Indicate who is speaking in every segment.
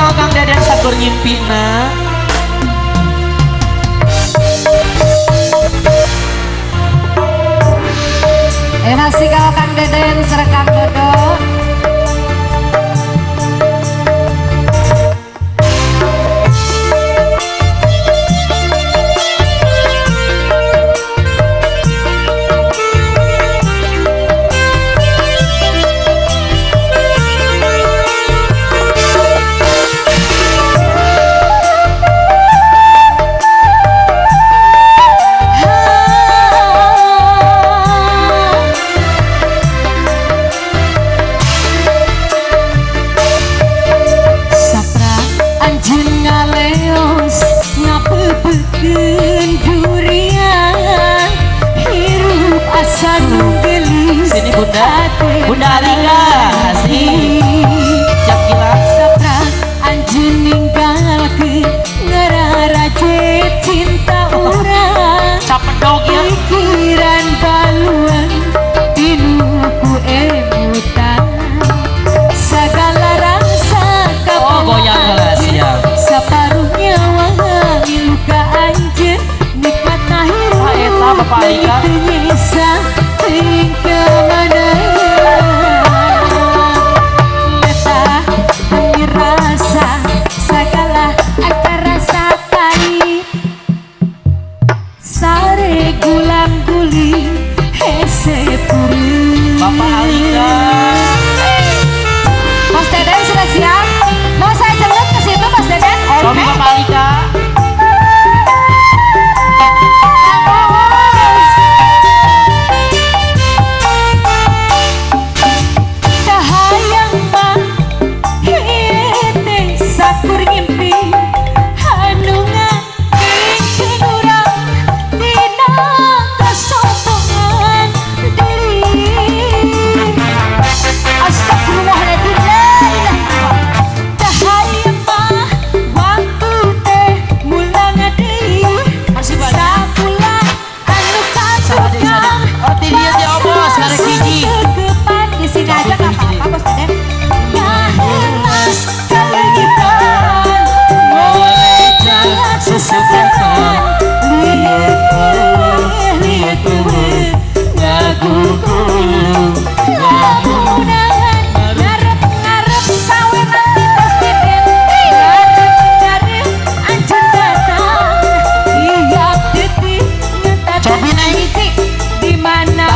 Speaker 1: kalau Kang Deden sakur nyimpina.
Speaker 2: Masih kalau Kang Deden sareng Kang Dodo.
Speaker 1: Sini Bunda, Bunda Alika, asik. Cap gila.
Speaker 2: Sapra anjeun ninggalkeun ngararaje cinta urang.
Speaker 1: Capedog ya.
Speaker 2: Pikiran baluan tinuku emutan. Sagala rasa
Speaker 1: Oh, goyang heula siap.
Speaker 2: Saparuh nyawa ngilu ka anjeun nikmatna hirup.
Speaker 1: Ah, eta Bapak Alika.
Speaker 2: Nyisa teuing kemana meta demi rasa segala akar rasa pahit sare gulang guling hese puri.
Speaker 1: Bapak Alika.
Speaker 2: Mas Deden sudah siap? Mau saya jemput ke situ Mas Deden?
Speaker 1: Suami Bapak Alika.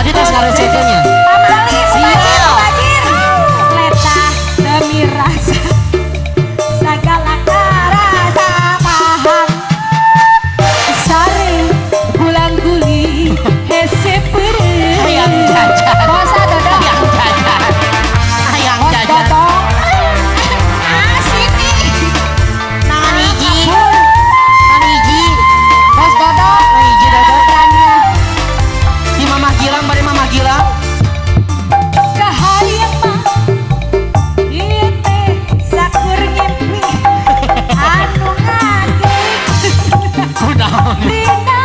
Speaker 1: Tadi tas ngarecehkeunnya.
Speaker 2: Demi rasa segala rasa paham sare gulang guli hese peureum.
Speaker 1: Hayang jajan.
Speaker 2: Basa Dodo.
Speaker 1: Hayang jajan. Hayang jajan.
Speaker 2: Ah sini.
Speaker 1: Tangan hiji. Tangan hiji.
Speaker 2: Bos Dodo.
Speaker 1: Tangan hiji Dodo. Di Mamah Gilang bari Mamah Gilang.
Speaker 2: Kahayang mah ieu teh sakur ngimpi anu ngagik
Speaker 1: Kunaon?
Speaker 2: Dina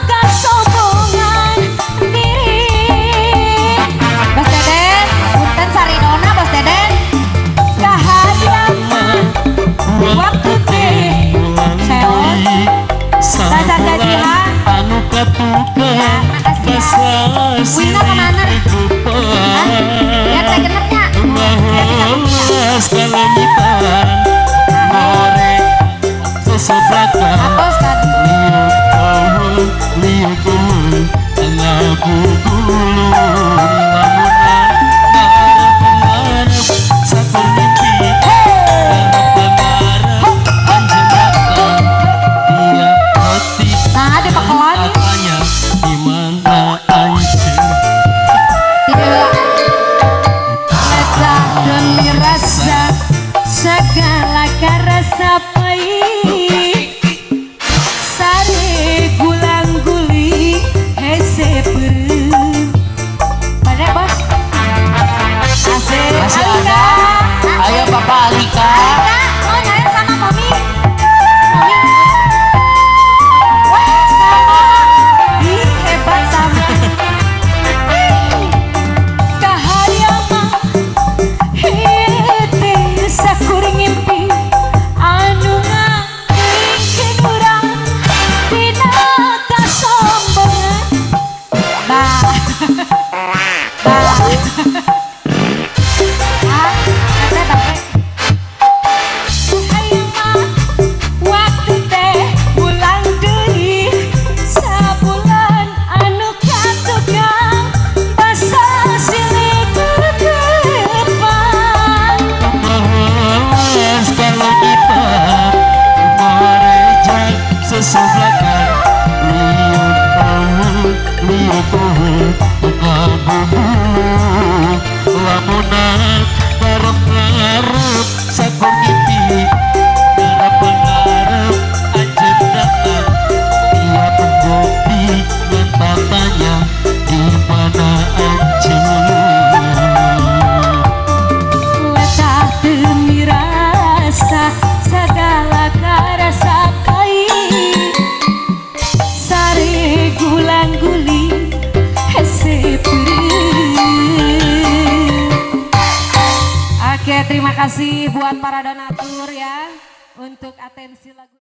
Speaker 2: kasombongan diri. Bos Deden, punten sarinona Bos Deden. Kahayang mah waktu teh seot saca gajihan.
Speaker 3: Anu katukan
Speaker 2: Ya, makasih ya. Wina kemana? Hah? Biar saya genepnya. Biar kita Hapus tadi. Nah, ada pakelan. Tidak. Rasa demi rasa segala rasa pahit sare gulang guling hese peureum. Pada bos.
Speaker 3: Seseblakan liuk eueuh ngabubulu lamun ngarep-ngarep sakur ngimpi ngarep-ngarep anjeun datang tiap ngopi ngan tatanya di mana anjeun.
Speaker 2: Letah teu mirasa sagala karasa pahit sare gulang guling hese peureum. Oke, terima kasih buat para donatur ya untuk atensi lagu.